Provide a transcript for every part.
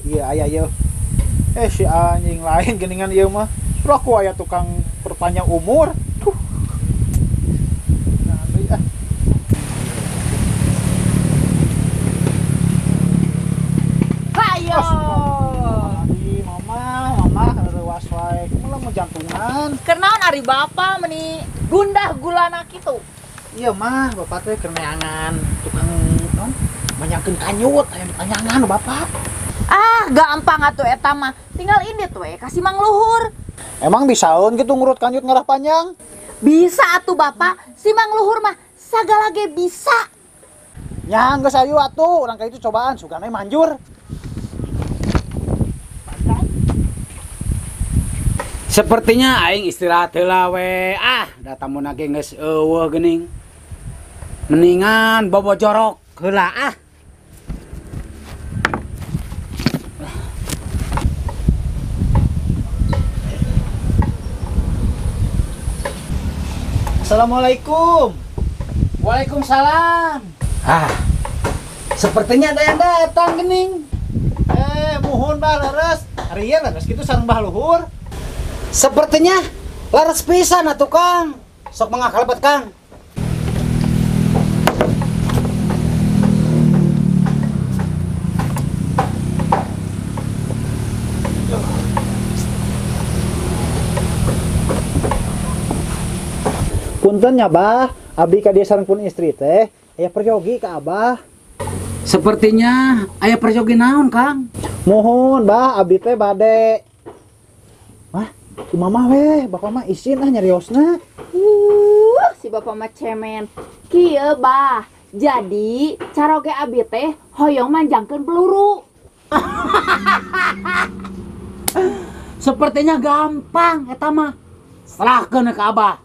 Iya aya ieu. Si anjing lain geuningan ieu mah. Roku aya tukang perpanjang umur. Duh. Nah, deui ah. Hayo. Adi mama, mama reuas wae. Kumaha mun jantungan? Keur naon ari bapa meuni gundah gulana kitu? Iya mah, bapak teh keur neangan tukang naon? Manjangkeun kanyut aya dipanjangan bapak. Ah, gampang atuh eta mah. Tinggal indit we ka si Mang Luhur. Emang bisaeun kitu ngurut kanyut ngarah panjang? Bisa atuh bapak, si Mang Luhur mah sagala ge bisa. Nya geus ayu atuh, urang ka itu cobaan sugana manjur. Sepertinya aing istirahat heula we. Ah, da tamuna ge geus eueuh geuning. Mendingan bobo jorok heula ah. Assalamualaikum. Waalaikumsalam. Ah, sepertinya ada yang datang geuning. Muhun bah leres. Ari ieu leres kitu sareng Bah Luhur. Sepertinya leres pisan atuh Kang. Sok mangga kalebet Kang. Punten nya Bah, abdi ka dieu sareng pun istri teh aya peryogi ka Abah. Sepertinya aya peryogi naon Kang? Muhun Bah, abdi teh bade. Wah, ku mama weh, bapak mah isin ah nyariosna. Si bapak mah cemen. Kieu Bah, jadi caroge abdi teh hoyong manjangkeun peluru. Sepertinya gampang eta mah. Serahkeun ka Abah.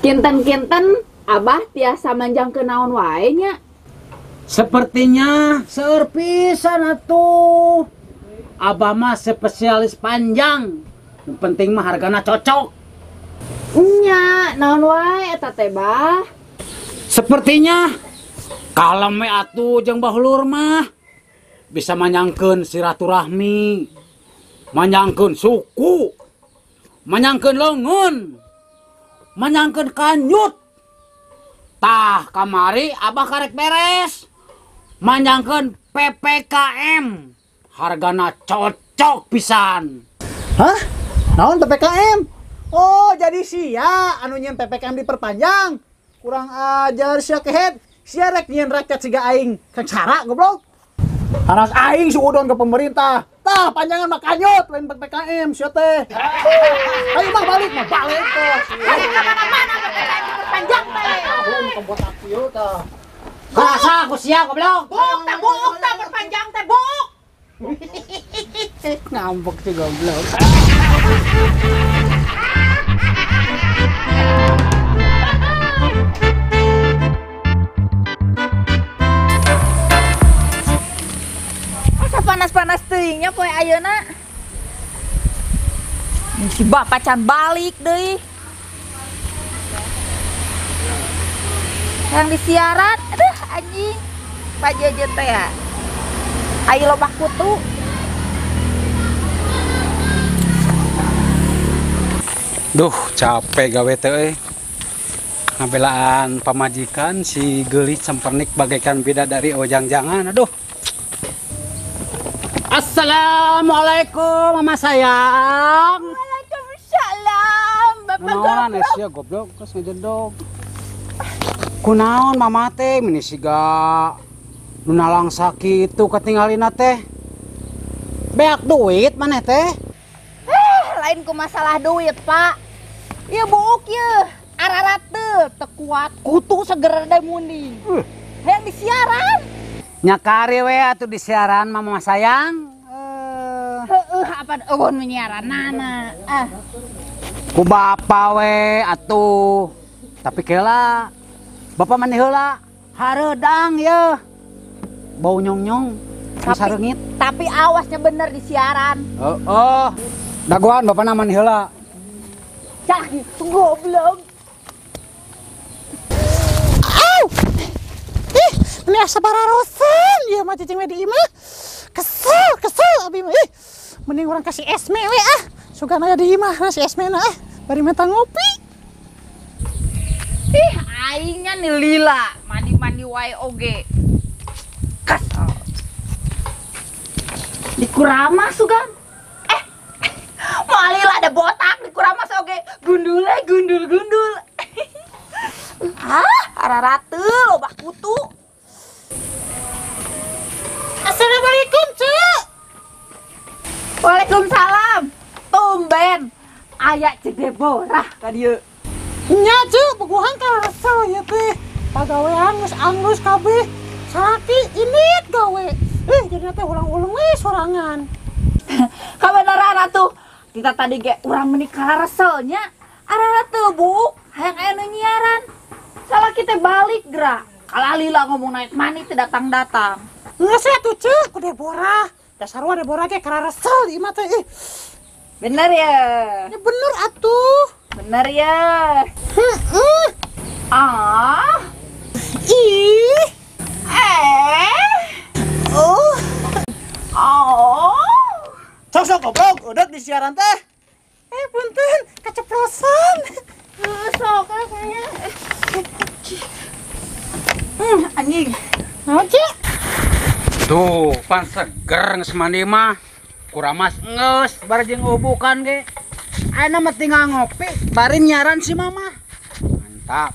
Kinten-kinten Abah tiasa manjangkeun naon wae nya. Sepertinya seueur pisan atuh. Abah mah spesialis panjang. Yang penting mah hargana cocok. Nya, naon wae eta teh Bah? Sepertinya kalem we atuh jeung bahlur mah bisa manjangkeun silaturahmi, manjangkeun suku, manjangkeun leungeun, manjangkeun kanyut. Tah kamari Abah karek beres manjangkeun PPKM. Hargana cocok pisan. Hah? Naon PPKM? Oh, jadi sia anu nyieun PPKM diperpanjang. Kurang ajar sia kehet. Sia rek nyieun rakyat siga aing kacara goblok. Haras aing suudon ke pemerintah. Tah panjangan mah kanyut lain PPKM sia teh. Ayo mah balik teh. Balik ka mana-mana PPKM diperpanjang teh. Tahun tempat aku tah. Karasa aku sia goblok. Buuk tah buuk tah perpanjang teh buuk. Ngambek sih goblok. Asa panas-panas teuing nya poe ayeuna. Si bapak can balik deui. Yang disiaran, aduh anjing. Pak Jeje teh ya. Ayo loba kutu. Duh, capek gawe teh euy. Ngabelaan pamajikan si geulis cempernik bagaikan bidadari ojang-jangan. Aduh. Assalamualaikum mama sayang. Waalaikumsalam. Bapak goblok. Sia goblok geus ngejedog. Kunaon mama teh meni siga nu nalangsa kitu katingalina teh. Beak duit maneh teh? Lain ku masalah duit, Pak. Ieu buuk ieu, ararat teu teu kuat, kutu seger deui munding. Hayang disiaran. Nya kari we atuh disiaran mama sayang. Heueuh apa eueun menyiaranana. Ah. Ku bapa we atuh. Tapi kela bapak mani heula hareudang yeuh. Bau nyong-nyong, sareungit. Tapi awasnya bener di siaran. Heeh. Dagoan bapak mani heula. Cah gitu goblok. Au. Ih, ini asa bararosen ieu mah cicing we di imah. Kesel, kesel abi mah. Ih, mending urang kasih Esme we ah. Sugan aya di imah si Esme na ah. Bari meta ngopi. Ih, aingnya nih lila, mandi-mandi wae oge. Kesel. Dikuramas sugan. Mau lila ada botak dikuramas oge. Gundule gundul-gundul. Hah, ararate loba kutu. Assalamualaikum, Cek. Waalaikumsalam. Tumben aya Cek Deborah ka dieu. Nya, Cek, puguhan karasa ieu teh. Pagawean geus anggeus kabeh. Salaki init gawe. Jadi teh ulang-ulung we sorangan. Kabeneran atuh. Kita tadi ge urang meuni kararesel nya. Ararate buuk hayang aya nu nyiaran. Salah kita balik gerak. Kalah lila ngomong naik mani teu datang-datang. Geus atuh, Cek, ku Deborah. Dasar wa Deborah ge kararesel di imah teh. Ih. Bener ya? Ya bener atuh. Bener ya? Heeh. Ah. Ih. Oh. Oh. Sok-sok goblok, udah di siaran teh. Punten, keceplosan. Sok kayaknya. Anjing. Naon, Cek? Tuh, pan seger geus mandi mah. Kuramas geus bari jeung ubukan ge. Ayeuna mah tinggal ngopi bari nyaran si mama. Mantap.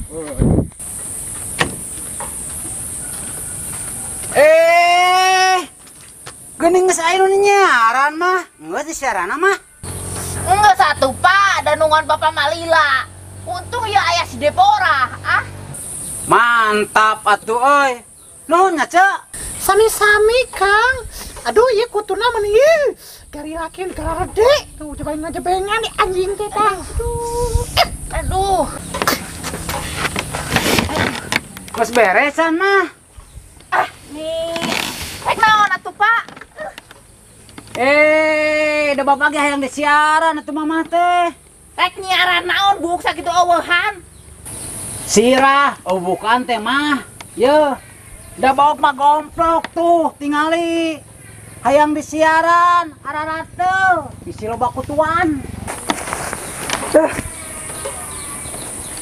Geuning geus aya nu nyaran mah. Geus disiaranna mah. Geus atuh, Pak, da nungguan Bapak mah lila. Untung ya aya si Deborah, ah. Mantap atuh euy. Nuhun nya, Cek. Sami-sami, Kang. Aduh, ieu kutuna mah ieu. Garilakeun garede. Tuh cobain ngajebengan di anjing teh tah. Aduh. Aduh. Geus beresan mah. Ah, nih. Rek naon atuh, Pak? Da bapak ge hayang disiaran atuh mama teh. Rek nyiaran naon buuk sakitu eueuhan? Sirah, oh bukan teh mah. Yeuh. Da baok mah gomplok tuh tingali. Hayang disiaran ararate bisi loba kutuan.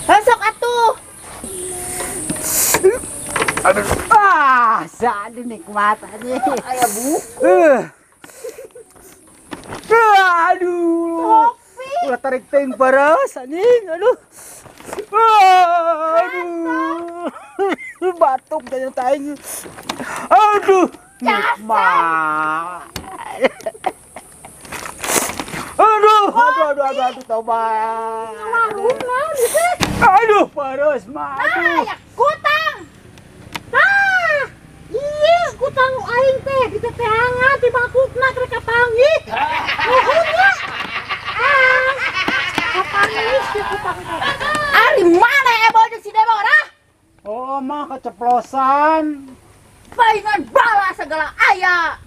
Sok atuh. Aduh. Ah, jadi nikmat aja. Aya buku. Aduh. Kopi. Ulah tarik teuing peres anjing. Aduh. Aduh. Batuk jadi aing. Aduh. Nikmat. Aduh, aduh, aduh, aduh, aduh, tobat. Aduh, peres mah. Aduh. Nah, ya kutang. Tah. Iya, kutang aing teh diteteangan di bakukna keur kapanggih. Nuhun nya. Ah. Kapanggih si kutang teh. Ari mana eboy si Deborah? Oh, mah keceplosan. Palingan bala segala aya.